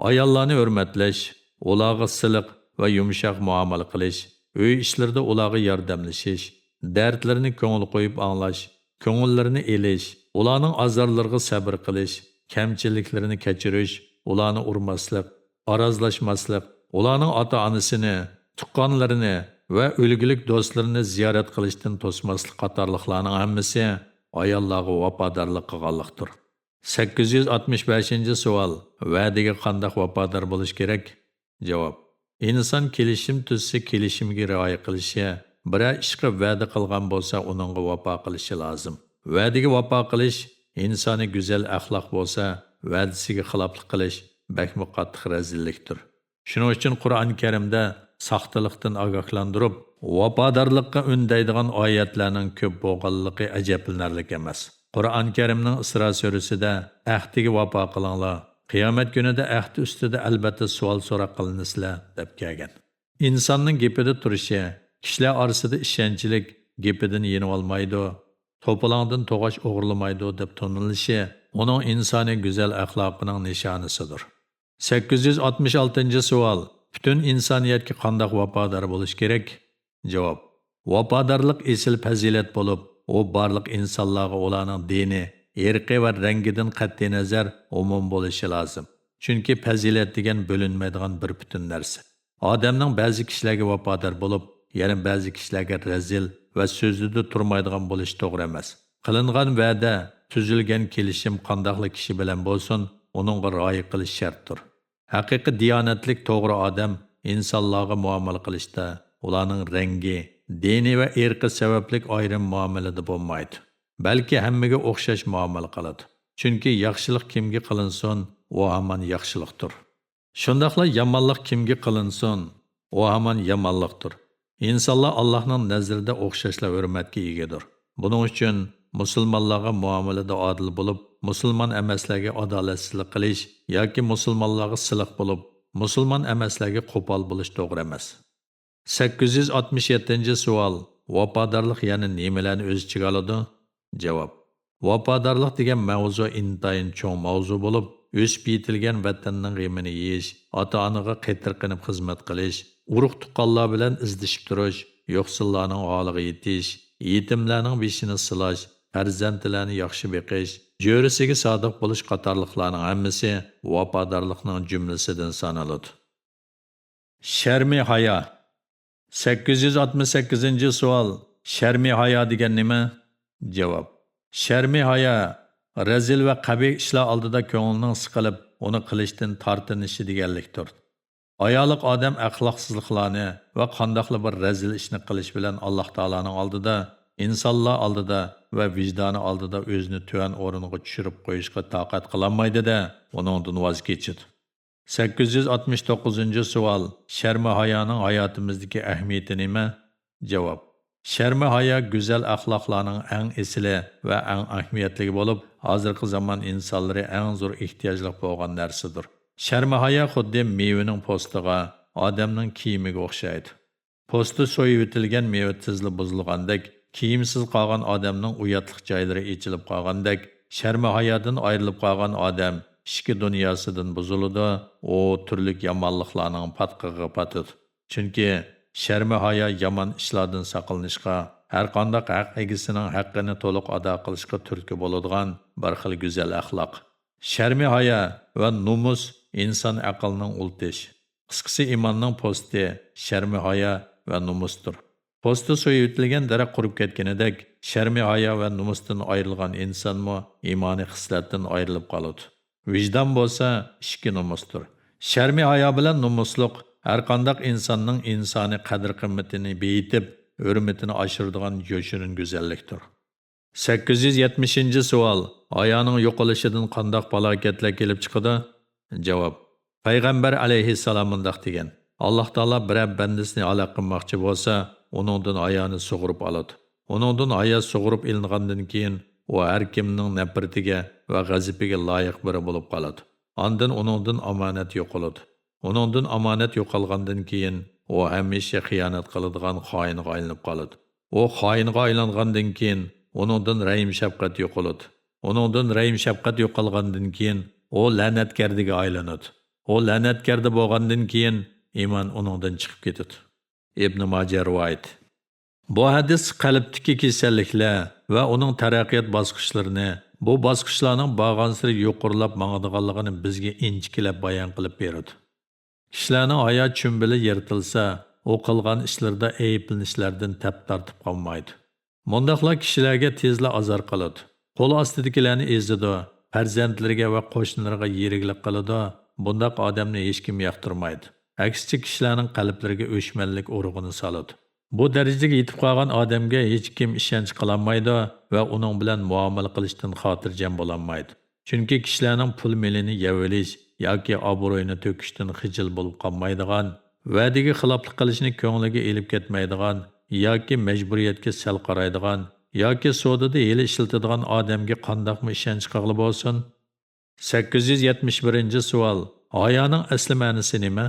ئاياللارنى ھۆرمەتلەش، ئۇلارغا سىلىق ۋە يۇمشاق مۇئامىلە قىلىش، ئۆي ئىشلىرىدا ئۇلارغا ياردەملىشىش، دەردلىرىنى كۆڭۈل قويۇپ ئاڭلاش، كۆڭۈللىرىنى ئېلىش، ئۇلارنىڭ ئازارلىرىغا سەبرى قىلىش، كەمچىلىكلىرىنى كەچۈرۈش، ئۇلارنى ئۇرماسلىق، ئارازلاشماسلىق، ئۇلارنىڭ ئاتا-ئانىسىنى، تۇغقانلىرىنى ۋە ئۆلگۈلۈك دوستلىرىنى زىيارەت قىلىشتىن توسماسلىق قاتارلىقلارنىڭ ھەممىسى ئاياللارغا ۋاپادارلىق قىلغانلىقتۇر. سەككىز يۈز ئاتمىش بەشىنچى سوئال. ۋەدىگە قانداق ۋاپادار بولۇش كېرەك؟ جاۋاب. ئىنسان كېلىشىم تۈزسە، كېلىشىمگە رىئايە قىلىشى، بىرەر ئىشقا ۋەدە قىلغان بولسا، ئۇنىڭغا ۋاپا قىلىشى لازىم. ۋەدىگە ۋاپا قىلىش، ئىنسانى گۈزەل ئەخلاق بولسا، ۋەدىسىگە خىلاپلىق قىلىش بەكمۇ قاتتىق رەزىللىكتۇر. شۇنىڭ ئۈچۈن قۇرئان كەرىمدە ساختىلىقتىن ئاگاھلاندۇرۇپ، ۋاپادارلىققا ئۈندەيدىغان ئايەتلەرنىڭ كۆپ بولغانلىقى ئەجەبلىنەرلىك ئەمەس. قۇرئان كەرىمنىڭ ئىسرا سۈرىسىدە، «ئەھدىگە ۋاپا قىلىڭلار، قىيامەت كۈنىدە ئەھدى ئۈستىدە ئەلبەتتە سوئال-سوراق قىلىنىسىلەر» دەپ كەلگەن. ئىنساننىڭ گېپىدە تۇرۇشى، كىشىلەر ئارىسىدا ئىشەنچلىك، گېپىدىن يېنىۋالمايدۇ، توپىلاڭدىن توغاچ ئوغرىلىمايدۇ دەپ تونۇلۇشى ئۇنىڭ ئىنسانىي گۈزەل ئەخلاقىنىڭ نىشانىسىدۇر. سەككىز يۈز ئاتمىش ئالتىنچى سوئال. پۈتۈن ئىنسانىيەتكە قانداق ۋاپادار بولۇش كېرەك؟ جاۋاب. ۋاپادارلىق ئېسىل پەزىلەت بولۇپ، ئۇ بارلىق ئىنسانلارغا ئۇلارنىڭ دىنى، ئىرقى ۋە رەڭگىدىن قەتئىينەزەر ئومۇم بولۇشى لازىم. چۈنكى پەزىلەت دېگەن بۆلۈنمەيدىغان بىر پۈتۈن نەرسە. ئادەمنىڭ بەزى كىشىلەرگە ۋاپادار بولۇپ، يەنە بەزى كىشىلەرگە رەزىل ۋە سۆزىدە تۇرمايدىغان بولۇشى توغرا ئەمەس. قىلىنغان ۋەدە، تۈزۈلگەن كېلىشىم قانداقلا كىشى بىلەن بولسۇن، ئۇنىڭغا رىئايە قىلىش شەرتتۇر. ھەقىقىي دىيانەتلىك توغرا ئادەم ئىنسانلارغا مۇئامىلە قىلىشتا ئۇلارنىڭ رەڭگى، دىنى ۋە ئىرقى سەۋەبلىك ئايرىم مۇئامىلىدە بولمايدۇ. بەلكى ھەممىگە ئوخشاش مۇئامىلە قىلىدۇ. چۈنكى ياخشىلىق كىمگە قىلىنسۇن، ئۇ ھامان ياخشىلىقتۇر. شۇنداقلا يامانلىق كىمگە قىلىنسۇن، ئۇ ھامان يامانلىقتۇر. ئىنسانلار ئاللاھنىڭ نەزىرىدە ئوخشاشلا ھۆرمەتكە ئىگىدۇر. بۇنىڭ ئۈچۈن مۇسۇلمانلارغا مۇئامىلىدە ئادىل بولۇپ، مۇسۇلمان ئەمەسلەرگە ئادالەتسىزلىك قىلىش ياكى مۇسۇلمانلارغا سىلىق بولۇپ، مۇسۇلمان ئەمەسلەرگە قوپال بولۇش توغرا ئەمەس. سەككىز يۈز ئاتمىش يەتتىنچى سوئال. ۋاپادارلىق يەنە نېمىلەرنى ئۆز ئىچىگە ئالىدۇ؟ جاۋاب. ۋاپادارلىق دېگەن ماۋزۇ ئىنتايىن چوڭ ماۋزۇ بولۇپ، ئۆسۈپ يېتىلگەن ۋەتەننىڭ غېمىنى يېيىش، ئاتا-ئانىغا قېتىرقىنىپ خىزمەت قىلىش، ئۇرۇق-تۇغقانلار بىلەن ئىزدىشىپ تۇرۇش، يوقسۇللارنىڭ ھالىغا يېتىش، يېتىملەرنىڭ بېشىنى سىلاش، پەرزەنتلەرنى ياخشى بېقىش، جۆرىسىگە سادىق بولۇش قاتارلىقلارنىڭ ھەممىسى ۋاپادارلىقنىڭ جۈملىسىدىن سانىلىدۇ. شەرمى ھايا. سەككىز يۈز ئاتمىش سەككىزىنچى سوئال. شەرمى ھايا دېگەن نېمە؟ جاۋاب. شەرمى ھايا، رەزىل ۋە قەبىھ ئىشلار ئالدىدا كۆڭلىنىڭ سىقىلىپ، ئۇنى قىلىشتىن تارتىنىشى دېگەنلىكتۇر. ھايالىق ئادەم ئەخلاقسىزلىقلارنى ۋە قانداقلا بىر رەزىل ئىشنى قىلىش بىلەن ئاللاھ تائالانىڭ ئالدىدا، ئىنسانلار ئالدىدا ۋە ۋىجدانى ئالدىدا ئۆزىنى تۆۋەن ئورۇنغا چۈشۈرۈپ قويۇشقا تاقەت قىلالمايدۇ-دە، ئۇنىڭدىن ۋاز كېچىدۇ. سەككىز يۈز ئاتمىش توققۇزىنچى سوئال. شەرمى ھايانىڭ ھاياتىمىزدىكى ئەھمىيىتى نېمە؟ جاۋاب. شەرمى ھايا گۈزەل ئەخلاقلارنىڭ ئەڭ ئېسىلى ۋە ئەڭ ئەھمىيەتلىكى بولۇپ، ھازىرقى زامان ئىنسانلىرى ئەڭ زور ئېھتىياجلىق بولغان نەرسىدۇر. شەرمى ھايا خۇددى مېۋىنىڭ پوستىغا، ئادەمنىڭ كىيىمىگە ئوخشايدۇ. پوستى سويۇۋېتىلگەن مېۋە تېزلا بۇزۇلغاندەك، كىيىمسىز قالغان ئادەمنىڭ ئۇياتلىق جايلىرى ئېچىلىپ قالغاندەك، شەرمى-ھايادىن ئايرىلىپ قالغان ئادەم ئىچكى دۇنياسىدىن بۇزۇلىدۇ، ئۇ تۈرلۈك يامانلىقلارنىڭ پاتقىقىغا پاتىدۇ. چۈنكى شەرمى-ھايا يامان ئىشلاردىن ساقلىنىشقا، ھەرقانداق ھەق ئىگىسىنىڭ ھەققىنى تولۇق ئادا قىلىشقا تۈرتكە بولىدىغان بىر خىل گۈزەل ئەخلاق. شەرمى-ھايا ۋە نومۇس ئىنسان ئەقلىنىڭ ئۇل تېشى. قىسقىسى، ئىماننىڭ پوستى شەرمى-ھايا ۋە نومۇستۇر. پوستى سويۇۋېتىلگەن دەرەخ قۇرۇپ كەتكىنىدەك، شەرمى-ھايا ۋە نومۇستىن ئايرىلغان ئىنسانمۇ ئىمانىي خىسلەتتىن ئايرىلىپ قالىدۇ. ۋىجدان بولسا ئىچكى نومۇستۇر. شەرمى-ھايا بىلەن نومۇسلۇق ھەرقانداق ئىنساننىڭ ئىنسانىي قەدىر-قىممىتىنى بېيىتىپ، ھۆرمىتىنى ئاشۇرىدىغان يوشۇرۇن گۈزەللىكتۇر. سەككىز يۈز يەتمىشىنچى سوئال، ھايانىڭ يوقىلىشىدىن قانداق پالاكەتلەر كېلىپ چىقىدۇ؟ جاۋاب، پەيغەمبەر ئەلەيھىسسالام مۇنداق دېگەن، ئاللاھ تائالا بىرەر بەندىسىنى ھالاك قىلماقچى بولسا، ئۇنىڭدىن ھايانى سۇغۇرۇپ ئالىدۇ. ئۇنىڭدىن ھايا سۇغۇرۇپ ئېلىنغاندىن كېيىن، ئۇ ھەر كىمنىڭ نەپرىتىگە ۋە غەزىپىگە لايىق بىرى بولۇپ قالىدۇ. ئاندىن ئۇنىڭدىن ئامانەت يوقىلىدۇ. ئۇنىڭدىن ئامانەت يوقالغاندىن كېيىن، ئۇ ھەمىشە خىيانەت قىلىدىغان خائىنغا ئايلىنىپ قالىدۇ. ئۇ خائىنغا ئايلانغاندىن كېيىن، ئۇنىڭدىن رەھىم-شەپقەت يوقىلىدۇ. ئۇنىڭدىن رەھىم-شەپقەت يوقالغاندىن كېيىن، ئۇ لەنەتكەردىگە ئايلىنىدۇ. ئۇ لەنەتكەردە بولغاندىن كېيىن، ئىمان ئۇنىڭدىن چىقىپ كېتىدۇ. ئىبنى ماجە رىۋايىتى. بۇ ھەدىس قەلبتىكى كېسەللىكلەر ۋە ئۇنىڭ تەرەققىيات باسقۇچلىرىنى، بۇ باسقۇچلارنىڭ بارغانسېرى يۇقىرىلاپ ماڭىدىغانلىقىنى بىزگە ئىنچىكىلەپ بايان قىلىپ بېرىدۇ. كىشىلەرنىڭ ھايا چۈمبىلى يىرتىلسا، ئۇ قىلغان ئىشلىرىدا ئەيىبلىنىشلەردىن تەپ تارتىپ قالمايدۇ. مۇنداقلار كىشىلەرگە تېزلا ئازار قىلىدۇ. قول ئاستىدىكىلەرنى ئېزىدۇ، پەرزەنتلىرىگە ۋە قوشنىلىرىغا يېرىكلىك قىلىدۇ. بۇنداق ئادەمنى ھېچكىم ياقتۇرمايدۇ. ئەكسىچە، كىشىلەرنىڭ قەلبلىرىگە ئۆچمەنلىك ئۇرۇقىنى سالىدۇ. بۇ دەرىجىگە يېتىپ قالغان ئادەمگە ھېچكىم ئىشەنچ قىلالمايدۇ ۋە ئۇنىڭ بىلەن مۇئامىلە قىلىشتىن خاتىرجەم بولالمايدۇ. چۈنكى كىشىلەرنىڭ پۇل-مېلىنى يەۋېلىش ياكى ئابرۇيىنى تۆكۈشتىن خىجىل بولۇپ قالمايدىغان، ۋەدىگە خىلاپلىق قىلىشنى كۆڭلىگە ئېلىپ كەتمەيدىغان ياكى مەجبۇرىيەتكە سەل قارايدىغان ياكى سودىدا ھىيلە ئىشلىتىدىغان ئادەمگە قانداقمۇ ئىشەنچ قىلغىلى بولسۇن؟ سەككىز يۈز يەتمىش بىرىنچى سوئال، ھايانىڭ ئەسلى مەنىسى نېمە؟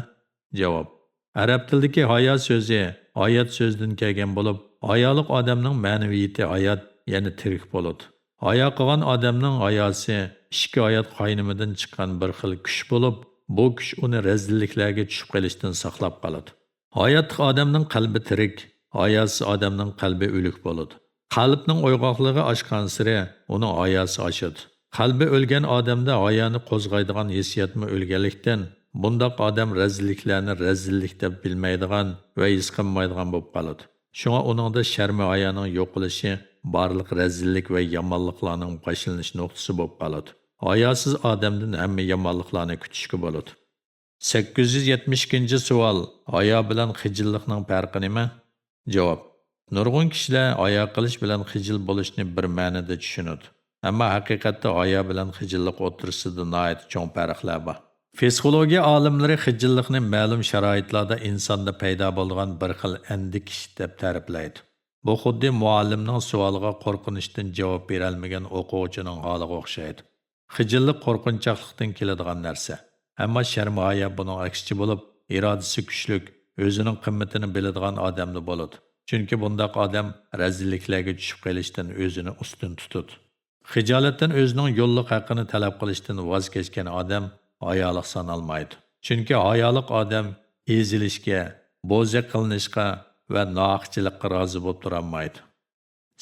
جاۋاب، ئەرەب تىلىدىكى ھايا سۆزى ھايات سۆزىدىن كەلگەن بولۇپ، ھايالىق ئادەمنىڭ مەنىۋىيىتى ھايات، يەنى تىرىك بولىدۇ. ھايا قىلغان ئادەمنىڭ ھاياسى ئىچكى ھايات قاينىمىدىن چىققان بىر خىل كۈچ بولۇپ، بۇ كۈچ ئۇنى رەزىللىكلەرگە چۈشۈپ قېلىشتىن ساقلاپ قالىدۇ. ھاياتلىق ئادەمنىڭ قەلبى تىرىك، ھاياسىز ئادەمنىڭ قەلبى ئۆلۈك بولىدۇ. قەلبنىڭ ئويغاقلىقى ئاشقانسېرى ئۇنىڭ ھاياسى ئاشىدۇ. قەلبى ئۆلگەن ئادەمدە ھايانى قوزغايدىغان ھېسسىياتمۇ ئۆلگەنلىكتىن، بۇنداق ئادەم رەزىللىكلەرنى رەزىللىك دەپ بىلمەيدىغان ۋە ھېس قىلمايدىغان بولۇپ قالىدۇ. شۇڭا ئۇنىڭدا شەرمى ھايانىڭ يوقىلىشى بارلىق رەزىللىك ۋە يامانلىقلارنىڭ باشلىنىش نۇقتىسى بولۇپ قالىدۇ. ھاياسىز ئادەمدىن ھەممە يامانلىقلارنى كۈتۈشكە بولىدۇ. سەككىز يۈز يەتمىش ئىككىنچى سوئال، ھايا بىلەن خىجىللىقنىڭ پەرقى نېمە؟ جاۋاب، نۇرغۇن كىشىلەر ھايا قىلىش بىلەن خىجىل بولۇشنى بىر مەنىدە چۈشىنىدۇ. ئەمما ھەقىقەتتە ھايا بىلەن خىجىللىق ئوتتۇرىسىدا ناھايىتى چوڭ پەرقلەر بار. پسىخولوگىيە ئالىملىرى خىجىللىقنى مەلۇم شارائىتلاردا ئىنساندا پەيدا بولىدىغان بىر خىل ئەندىكىش دەپ تەرىپلەيدۇ. بۇ خۇددى مۇئەللىمنىڭ سوئالىغا قورقۇنچتىن جاۋاب بېرەلمىگەن ئوقۇغۇچىنىڭ ھالىغا ئوخشايدۇ. خىجىللىق قورقۇنچاقلىقتىن كېلىدىغان نەرسە. ئەمما شەرمى ھايا بۇنىڭ ئەكسىچە بولۇپ، ئىرادىسى كۈچلۈك، ئۆزىنىڭ قىممىتىنى بىلىدىغان ئادەمدە بولىدۇ. چۈنكى بۇنداق ئادەم رەزىللىكلەرگە چۈشۈپ قېلىشتىن ئۆزىنى ئۈستۈن تۇتىدۇ. خىجالەتتىن ئۆزىنىڭ يوللۇق ھەققىنى تەلەپ قىلىشتىن ۋاز كەچكەن ئادەم ھايالىق سانالمايدۇ. چۈنكى ھايالىق ئادەم ئېزىلىشكە، بوزەك قىلىنىشقا ۋە ناھەقچىلىققا رازى بولۇپ تۇرالمايدۇ.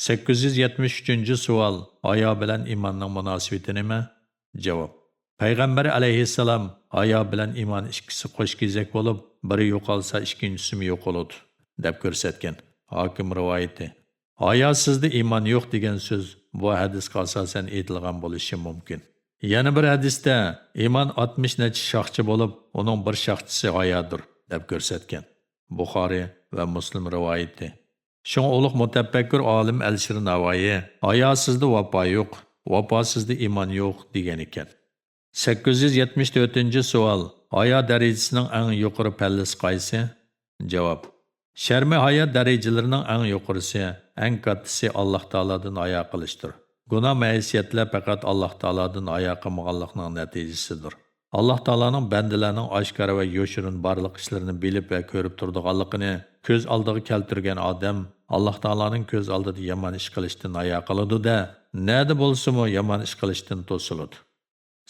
سەككىز يۈز يەتمىش ئۈچىنچى سوئال، ھايا بىلەن ئىماننىڭ مۇناسىۋىتى نېمە؟ جاۋاب، پەيغەمبەر ئەلەيھىسسالام ھايا بىلەن ئىمان ئىككىسى قوش كېزەك بولۇپ، بىرى يوقالسا، ئىككىنچىسىمۇ يوقىلىدۇ، دەپ كۆرسەتكەن. ھاكىم رىۋايىتى. ھاياسىزدا ئىمان يوق دېگەن سۆز بۇ ھەدىسكە ئاساسەن ئېيتىلغان بولۇشى مۇمكىن. يەنە بىر ھەدىستە، ئىمان ئاتمىش نەچچە شاخچە بولۇپ، ئۇنىڭ بىر شاخچىسى ھايادۇر، دەپ كۆرسەتكەن. بۇخارىي ۋە مۇسلىم رىۋايىتى. شۇڭا ئۇلۇغ مۇتەپەككۇر ئالىم ئەلىشىر ناۋايى، ھاياسىزدا ۋاپا يوق، ۋاپاسىزدا ئىمان يوق، دېگەن ئىكەن. سەككىز يۈز يەتمىش تۆتىنچى سوئال، ھايا دەرىجىسىنىڭ ئەڭ يۇقىرى پەللىسى قايسى؟ جاۋاب، شەرمى ھايا دەرىجىلىرىنىڭ ئەڭ يۇقىرىسى، ئەڭ كاتتىسى ئاللاھ تائالادىن ھايا قىلىشتۇر. گۇناھ مەئسىيەتلەر پەقەت ئاللاھ تائالادىن ھايا قىلمىغانلىقنىڭ نەتىجىسىدۇر. ئاللاھ تائالانىڭ بەندىلەرنىڭ ئاشكارا ۋە يوشۇرۇن بارلىق ئىشلىرىنى بىلىپ ۋە كۆرۈپ تۇرىدىغانلىقىنى كۆز ئالدىغا كەلتۈرگەن ئادەم ئاللاھ تائالانىڭ كۆز ئالدىدا يامان ئىش قىلىشتىن ھايا قىلىدۇ-دە، نەدە بولسىمۇ يامان ئىش قىلىشتىن توسۇلىدۇ.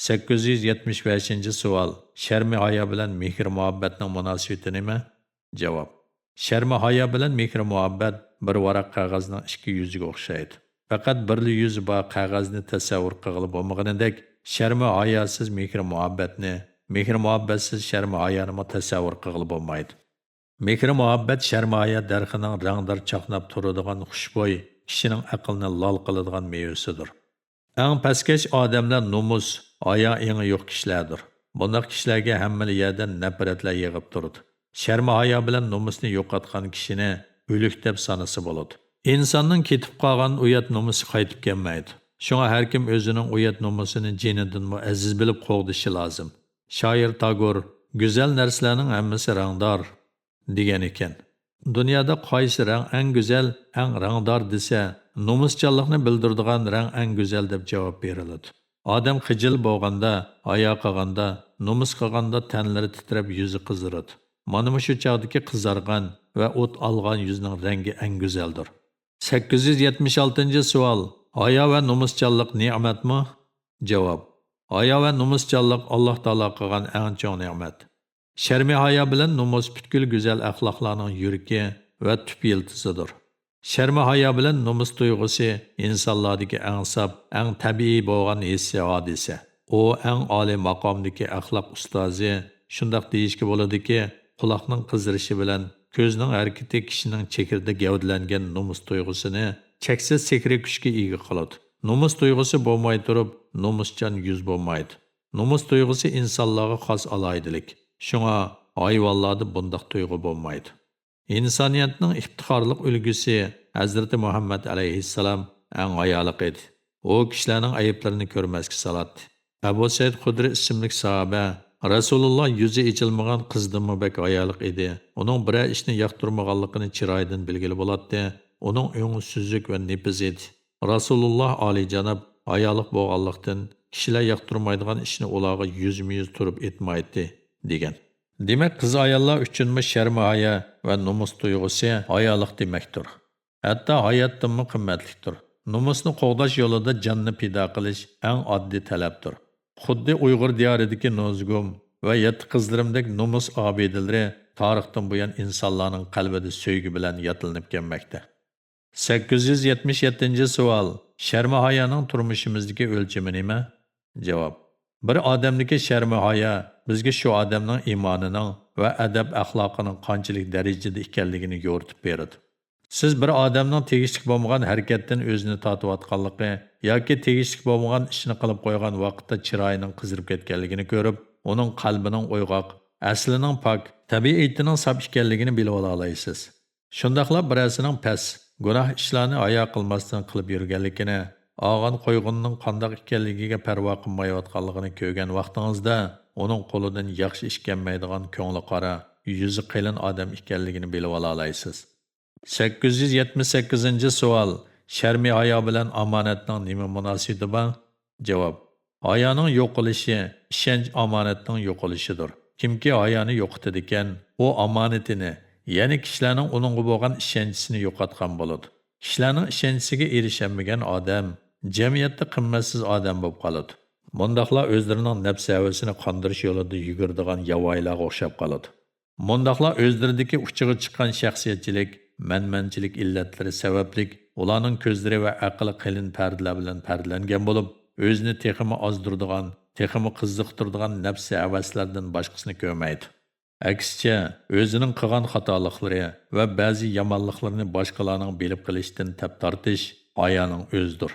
سەككىز يۈز يەتمىش بەشىنچى سوئال، شەرمى ھايا بىلەن مېھرى مۇھەببەتنىڭ مۇناسىۋىتى نېمە؟ جاۋاب، شەرمى ھايا بىلەن مېھرى مۇھەببەت بىر ۋاراق قەغەزنىڭ ئىككى يۈزىگە ئوخشايدۇ. پەقەت بىرلا يۈزى بار قەغەزنى تەسەۋۋۇر قىلغىلى بولمىغىنىدەك، شەرمى ھاياسىز مېھرى مۇھەببەتنى، مېھرى مۇھەببەتسىز شەرمى ھايانىمۇ تەسەۋۋۇر قىلغىلى بولمايدۇ. مېھرى مۇھەببەت شەرمى ھايا دەرىخىنىڭ رەڭدار چاقناپ تۇرىدىغان خۇشبۇي، كىشىنىڭ ئەقلىنى لال قىلىدىغان مېۋىسىدۇر. ئەڭ پەسكەش ئادەملەر نومۇس، ھايا ئېڭى يوق كىشىلەردۇر. بۇنداق كىشىلەرگە ھەممىلا يەردىن نەپرەتلەر يېغىپ تۇرىدۇ. شەرمى ھايا بىلەن نومۇسنى يوقاتقان كىشىنى ئۆلۈك دەپ سانىسا بولىدۇ. ئىنساننىڭ كېتىپ قالغان ئۇيات نومۇسى قايتىپ كەلمەيدۇ. شۇڭا ھەركىم ئۆزىنىڭ ئۇيات نومۇسىنى جېنىدىنمۇ ئەزىز بىلىپ قوغدىشى لازىم. شائىر تاگور، «گۈزەل نەرسىلەرنىڭ ھەممىسى رەڭدار» دېگەن ئىكەن. دۇنيادا قايسى رەڭ ئەڭ گۈزەل، ئەڭ رەڭدار دېسە، نومۇسچانلىقنى بىلدۈرىدىغان رەڭ ئەڭ گۈزەل دەپ جاۋاب بېرىلىدۇ. ئادەم خىجىل بولغاندا، ھايا قىلغاندا، نومۇس قىلغاندا تەنلىرى تىترەپ يۈزى قىزىرىدۇ. مانا مۇشۇ چاغدىكى قىزارغان ۋە ئوت ئالغان يۈزنىڭ رەڭگى ئەڭ گۈزەلدۇر. سەككىز يۈز يەتمىش ئالتىنچى سوئال، ھايا ۋە نومۇسچانلىق نېمەتمۇ؟ جاۋاب، ھايا ۋە نومۇسچانلىق ئاللاھ تائالا قىلغان ئەڭ چوڭ نېمەت. شەرمى ھايا بىلەن نومۇس پۈتكۈل گۈزەل ئەخلاقلارنىڭ يۈرىكى ۋە تۈپ يىلتىزىدۇر. شەرمى ھايا بىلەن نومۇس تۇيغۇسى ئىنسانلاردىكى ئەڭ ساپ، ئەڭ تەبىئىي بولغان ھېسسىي ھادىسە. ئۇ ئەڭ ئالىي ماقامدىكى ئەخلاق ئۇستازى. شۇنداق دېيىشكە بولىدۇكى، قۇلاقنىڭ قىزىرىشى بىلەن كۆزنىڭ ھەرىكىتى كىشىنىڭ چېكىرىدە گەۋدىلەنگەن نومۇس تۇيغۇسىنى چەكسىز سېھرىي كۈچكە ئىگە قىلىدۇ. نومۇس تۇيغۇسى بولماي تۇرۇپ، نومۇسچان يۈز بولمايدۇ. نومۇس تۇيغۇسى ئىنسانلارغا خاس ئالاھىدىلىك. شۇڭا ھايۋانلاردا بۇنداق تۇيغۇ بولمايدۇ. ئىنسانىيەتنىڭ ئىپتىخارلىق ئۈلگىسى ھەزرىتى مۇھەممەد ئەلەيھىسسالام ئەڭ ھايالىق ئىدى. ئۇ كىشىلەرنىڭ ئەيىبلىرىنى كۆرمەسكە سالاتتى. ئەبۇ سەئىد خۇدرى ئىسىملىك ساھابە، رەسۇلۇللا يۈزى ئېچىلمىغان قىزدىنمۇ بەك ھايالىق ئىدى. ئۇنىڭ بىرەر ئىشنى ياقتۇرمىغانلىقىنى چىرايىدىن بىلگىلى بولاتتى. ئۇنىڭ ئۆڭى سۈزۈك ۋە نېپىز ئىدى. رەسۇلۇللا ئالىيجاناب ھايالىق بولغانلىقتىن، كىشىلەر ياقتۇرمايدىغان ئىشنى ئۇلارغا يۈزمۇ يۈز تۇرۇپ ئېيتمايتتى، دېگەن. دېمەك، قىز-ئاياللار ئۈچۈنمۇ شەرمى ھايا ۋە نومۇس تۇيغۇسى ھايالىق دېمەكتۇر. ھەتتا ھاياتتىنمۇ قىممەتلىكتۇر. نومۇسنى قوغداش يولىدا جاننى پىدا قىلىش ئەڭ ئاددىي تەلەپتۇر. خۇددى ئۇيغۇر دىيارىدىكى نوزۇگۇم ۋە يەتتە قىزلىرىمدەك نومۇس ئابىدىلىرى تارىختىن بۇيان ئىنسانلارنىڭ قەلبىدە سۆيگۈ بىلەن يادلىنىپ كەلمەكتە. سەككىز يۈز يەتمىش يەتتىنچى سوئال، شەرمى ھايانىڭ تۇرمۇشىمىزدىكى ئۆلچىمى نېمە؟ جاۋاب، بىر ئادەمدىكى شەرمى ھايا بىزگە شۇ ئادەمنىڭ ئىمانىنىڭ ۋە ئەدەپ-ئەخلاقىنىڭ قانچىلىك دەرىجىدە ئىكەنلىكىنى يورۇتۇپ بېرىدۇ. سىز بىر ئادەمنىڭ تېگىشلىك بولمىغان ھەرىكەتتىن ئۆزىنى تارتىۋاتقانلىقى ياكى تېگىشلىك بولمىغان ئىشنى قىلىپ قويغان ۋاقىتتا چىرايىنىڭ قىزىرىپ كەتكەنلىكىنى كۆرۈپ، ئۇنىڭ قەلبىنىڭ ئويغاق، ئەسلىنىڭ پاك، تەبىئىتىنىڭ ساپ ئىكەنلىكىنى بىلىۋالالايسىز. شۇنداقلا بىرەرسىنىڭ پەس، گۇناھ ئىشلارنى ھايا قىلماستىن قىلىپ يۈرگەنلىكىنى، ئالغان قويغىنىنىڭ قانداق ئىكەنلىكىگە پەرۋا قىلمايۋاتقانلىقىنى كۆرگەن ۋاقتىڭىزدا، ئۇنىڭ قولىدىن ياخشى ئىش كەلمەيدىغان كۆڭلى قارا، يۈزى قېلىن ئادەم ئىكەنلىكىنى بىلىۋالالايسىز. سەككىز يۈز يەتمىش سەككىزىنچى سوئال، شەرمى ھايا بىلەن ئامانەتنىڭ نېمە مۇناسىۋىتى بار؟ جاۋاب، ھايانىڭ يوقىلىشى ئىشەنچ ئامانەتنىڭ يوقىلىشىدۇر. كىمكى ھايانى يوقىتىدىكەن، ئۇ ئامانىتىنى، يەنى كىشىلەرنىڭ ئۇنىڭغا بولغان ئىشەنچىسىنى يوقاتقان بولىدۇ. كىشىلەرنىڭ ئىشەنچىسىگە ئېرىشەلمىگەن ئادەم جەمئىيەتتە قىممەتسىز ئادەم بولۇپ قالىدۇ. مۇنداقلار ئۆزلىرىنىڭ نەپس ھەۋىسىنى قاندۇرۇش يولىدا يۈگۈرىدىغان ياۋايىلارغا ئوخشاپ قالىدۇ. مۇنداقلار ئۆزلىرىدىكى ئۇچىغا چىققان شەخسىيەتچىلىك، مەنمەنچىلىك ئىللەتلىرى سەۋەبلىك ئۇلارنىڭ كۆزلىرى ۋە ئەقلى قېلىن پەردىلەر بىلەن پەردىلەنگەن بولۇپ، ئۆزىنى تېخىمۇ ئازدۇرىدىغان، تېخىمۇ قىزىقتۇرىدىغان نەپسى ھەۋەسلەردىن باشقىسىنى كۆرمەيدۇ. ئەكسىچە، ئۆزىنىڭ قىلغان خاتالىقلىرى ۋە بەزى يامانلىقلىرىنى باشقىلارنىڭ بىلىپ قېلىشىدىن تەپ تارتىش ھايانىڭ ئۆزىدۇر.